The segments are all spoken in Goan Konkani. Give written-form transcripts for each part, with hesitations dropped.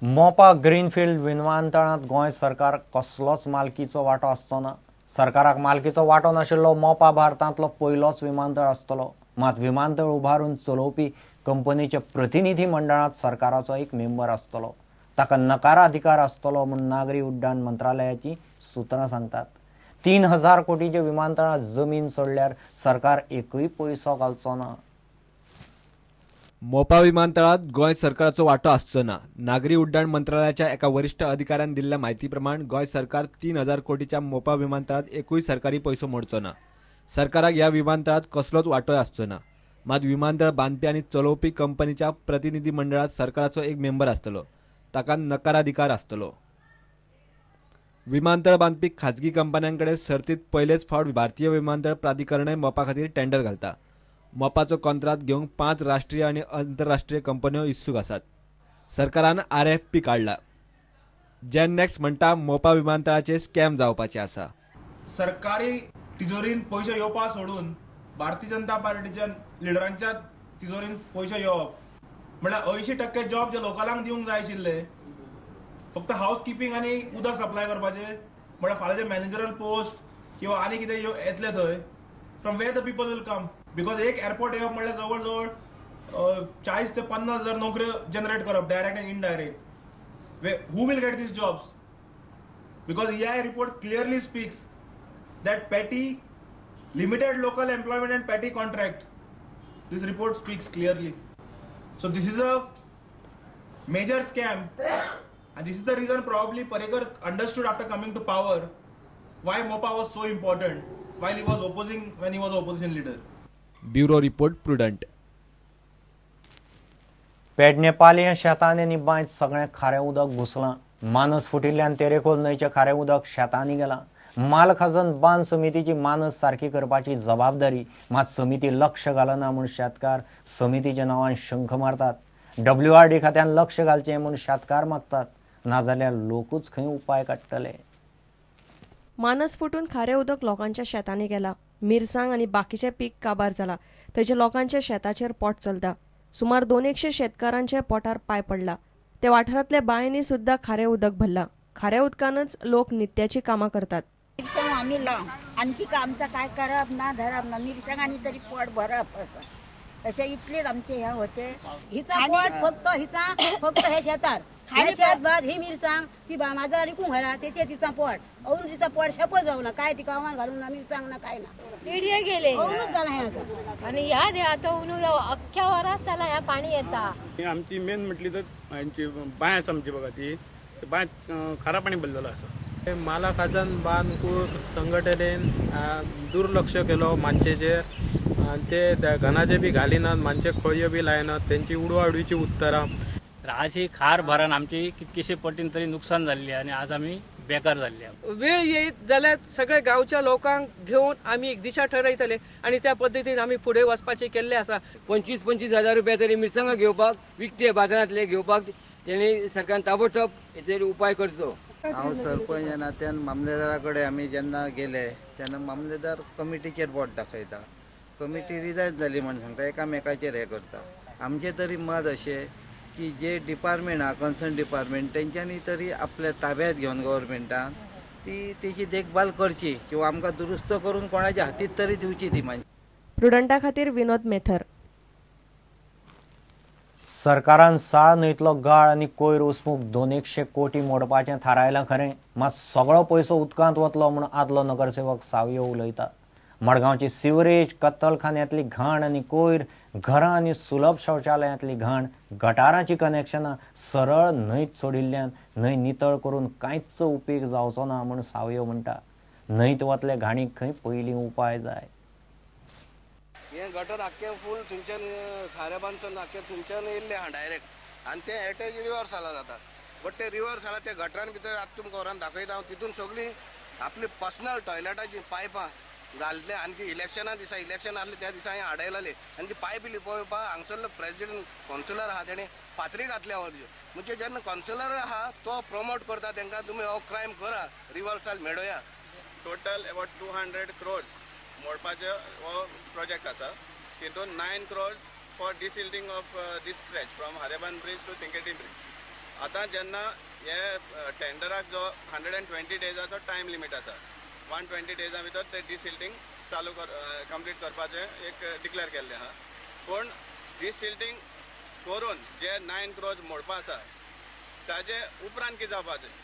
मोपा ग्रीनफिल्ड विमानतळांत गोंय सरकार कसलोच मालकीचो वांटो आसचो ना. सरकाराक मालकीचो वांटो नाशिल्लो मोपा भारतांतलो पयलोच विमानतळ आसतलो. मात विमानतळ उबारून चलोवपी कंपनीच्या प्रतिनिधी मंडळांत सरकाराचो एक मेंबर आसतलो. ताका नकाराधिकार आसतलो म्हूण नागरी उड्डाण मंत्रालयाची सुत्रां सांगतात. 3000 कोटीच्या विमानतळांत जमीन सोडल्यार सरकार एकूय पयसो घालचो ना. मोपा विमानतळांत गोंय सरकाराचो वांटो आसचो ना. नागरी उड्डाण मंत्रालयाच्या एका वरिश्ठ अधिकाऱ्यान दिल्ल्या म्हायती प्रमाण गोंय सरकार 3000 कोटीच्या मोपा विमानतळांत एकूय सरकारी पयसो मोडचो ना. सरकाराक ह्या विमानतळांत कसलोच वांटोय आसचो ना. मात विमानतळ बांदपी आनी चलोवपी कंपनीच्या प्रतिनिधी मंडळांत सरकाराचो एक मेंबर आसतलो. ताका नकाराधिकार आसतलो. विमानतळ बांदपी खाजगी कंपन्यांकडे सर्तीत पयलेच फावट भारतीय विमानतळ प्राधिकरणय मोपा खातीर टेंडर घालता. मोपाचो कोंत्रात घेवंक 5 राष्ट्रीय आनी आंतरराष्ट्रीय कंपन्यो इत्सूक आसात. सरकारान RFP काडला. जेननेक्स म्हणटा मोपा विमानतळाचे स्कॅम जावपाचे आसा. सरकारी तिजोरीन पयशे येवपा सोडून भारतीय जनता पार्टीच्या लिडरांच्या तिजोरीन पयशे येवप म्हळ्यार 80% जॉब जे लोकलांक दिवंक जाय आशिल्ले, फक्त हावस किपिंग आनी उदक सप्लाय करपाचे, म्हळ्यार फाल्यांचे मॅनेजरल पोस्ट किंवा आनी कितें येतले थंय, from where the people will come? Because एक एअरपोर्ट येवप म्हळ्यार जवळ जवळ 40 ते 50 हजार नोकऱ्यो जनरेट करप, direct and indirect. Who will get these jobs? Because EIA report clearly speaks that petty limited local employment and petty contract. This report speaks clearly. So this is a major scam, and this is the reason probably Parrikar understood after coming to power why Mopa was so important while he was opposing, when he was opposition leader. Bureau report, Prudent. Pedne पालयें शेतांनी आनी बांयत सगळें खारें उदक घुसलां. मानस फुटिल्ल्यान तेरेखोल न्हंयचें खारें उदक शेतांनी गेलां. मालखाजन बांद समितीची मानस सारकी करपाची जबाबदारी, मात समिती लक्ष घालना म्हूण शेतकार समितीच्या नांवान शंख मारतात. WRD खात्यान लक्ष घालचें म्हूण शेतकार मागतात, नाजाल्यार लोकूच खंय उपाय काडटले. मानस फुटून खारें उदक लोकांच्या शेतांनी गेला. मिरसांग आनी बाकीचें पीक काबार जाला. थंयच्या लोकांच्या शेताचेर पोट चलता. सुमार 200 शेतकारांच्या पोटार पांय पडला. त्या वाठारांतल्या बांयांनी सुद्दां खारें उदक भरलां. खाऱ्या उदकानच लोक नित्याची कामां करतात. मिरसांग आमी लाव, आणखी का आमचं काय करप ना धरप ना, मिरसांगांनी तरी पोट भरप असं अशें इतलेच आमचे हे होते. हिचा पोट फक्त, हिचा फक्त हे शेतात, हे शेत भात, ही मिरसांग, ती माजरा विकून घरा ते तिचा पोट. अजून तिचा पोट शेपच जाऊ ना काय, तिका आव्हान घालून ना मिरसांग ना काय ना. पिढये गेले. अजूनच झाला हे असं. आणि ह्या दे आता ऊन अख्ख्या वरात चला ह्या पाणी येता. आमची मेन म्हटली तर हेंची बांय आसा आमची, बघा ती ती बांय खारा पाणी बदललो आसा. माला खाजन बांद संघटनेन दुर्लक्ष केलो मानशेचेर. आनी ते घनाचे बी घालिनात, मानशे खळयो बी लायनात, तेंची उडवाउडवीची उत्तरां. तर आज ही खार भरान आमची कितकेशे पटीन तरी नुकसान जाल्ली आनी आज आमी बेकार जाल्ले आहा. वेळ येयत जाल्यार सगळे गांवच्या लोकांक घेवन आमी एक दिशा ठरयतले आनी त्या पद्दतीन आमी फुडें वचपाचें केल्लें आसा. 25-25 हजार रुपया तरी मिरसांगा घेवपाक विकते बाजारांतले घेवपाक तेणी सरकारान ताबडतोब हेचेर उपाय करचो. हांव सरपंच ह्या नात्यान मामलेदारा कडेन आमी जेन्ना गेले तेन्ना मामलेदार कमिटीचेर बोट दाखयता. कमिटी रिजायन जाली म्हण सांगता, एकामेकाचेर हें करता. आमचें तरी मत अशें की जे डिपार्टमेंट आहा, कन्सर्न डिपार्टमेंट, तेंच्यांनी तरी आपल्या ताब्यात घेवन गव्हर्मेंटान ती तेची देखभाल करची किंवा आमकां दुरुस्त करून कोणाच्या हातीत तरी दिवची ती मानशी. प्रुडंटा खातीर विनोद मेथर. सरकारान साळ न्हंयतलो गाळ आनी कोयर उसपूंक 200 कोटी मोडपाचें थारायलां खरें, मात सगळो पयसो उदकांत वतलो म्हूण आदलो नगरसेवक सावयो उलयता. मडगांवची सिवरेज, कत्तलखान्यांतली घाण आनी कोयर, घरां आनी सुलभ शौचालयांतली घाण, गटारांची कनेक्शनां सरळ न्हंयत सोडिल्ल्यान न्हंय नितळ करून कांयच उपेग जावचो ना म्हूण सावयो म्हणटा. न्हंयत वतले घाणीक खंय पयलीं उपाय जाय. हें गटर आख्खें फूल थंयच्यान खाऱ्या बांदसून आख्खें थंयच्यान येयल्लें आहा डायरेक्ट आनी तें एटॅच रिवर्साला जाता. बट ते रिवर्साला ते गटरान भितर आतां तुमकां व्हरोन दाखयता हांव, तितून सगळीं आपली पर्सनल टॉयलेटाची पायपां घातले आनी ती इलेक्शना दिसा, इलेक्शन आसलें त्या दिसा हांवें आडयलेली आनी ती पायप लिपोवपाक हांगसरलो प्रेजिडेंट कावन्सिलर आहा तेणें फातरी घातल्या वरच्यो. म्हणजे जेन्ना कावन्सिलर आहा तो प्रमोट करता तेंकां, तुमी हो क्रायम करा, रिवर्साल मेळोया. टोटल अबाउट 200 क्रोर्स मोडपाचो हो प्रोजेक्ट आसा. तितून 9 crores for desilting of this stretch from Kharebandh bridge to Sanquelim bridge. आतां जेन्ना हे टेंडराक जो 120 डेजाचो टायम लिमीट आसा, 120 डेजा भितर ते डिसिल्टींग चालू कंप्लीट करपाचें एक डिक्लेअर केल्लें आहा. पूण डिसिल्टींग करून जे 9 क्रोर्स मोडपा आसा ताजे उपरांत कितें जावपाचें?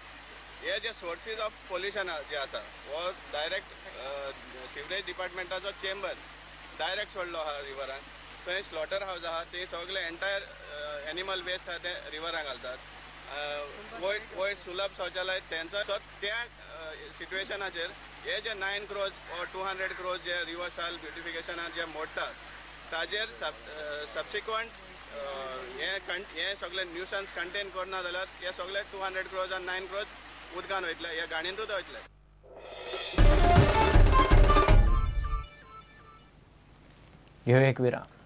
हे जे सोर्सीज ऑफ पोल्युशन जे आसा हो डायरेक्ट सिवरेज डिपार्टमेंटाचो चेंबर डायरेक्ट सोडलो आहा रिवरान. थंय स्लॉटर हावज आहा, ते सगळे एंटायर एनिमल वेस्ट आहा ते रिवरान घालतात. वयर वयर सुलभ शौचालय तेंचो. सो त्या सिट्युएशनाचेर हे जे 9 crores or 200 crores J river साल ब्युटिफिकेशनाक जे मोडटात ताजेर सबसिक्वंट हे सगळे न्यूसन्स कंटेन करना जाल्यार हे सगळे 200 क्रोर्स आनी 9 क्रोर्स उदकान वयतले, ह्या गाणयेंतूच वयतले. घेवया एक विराम.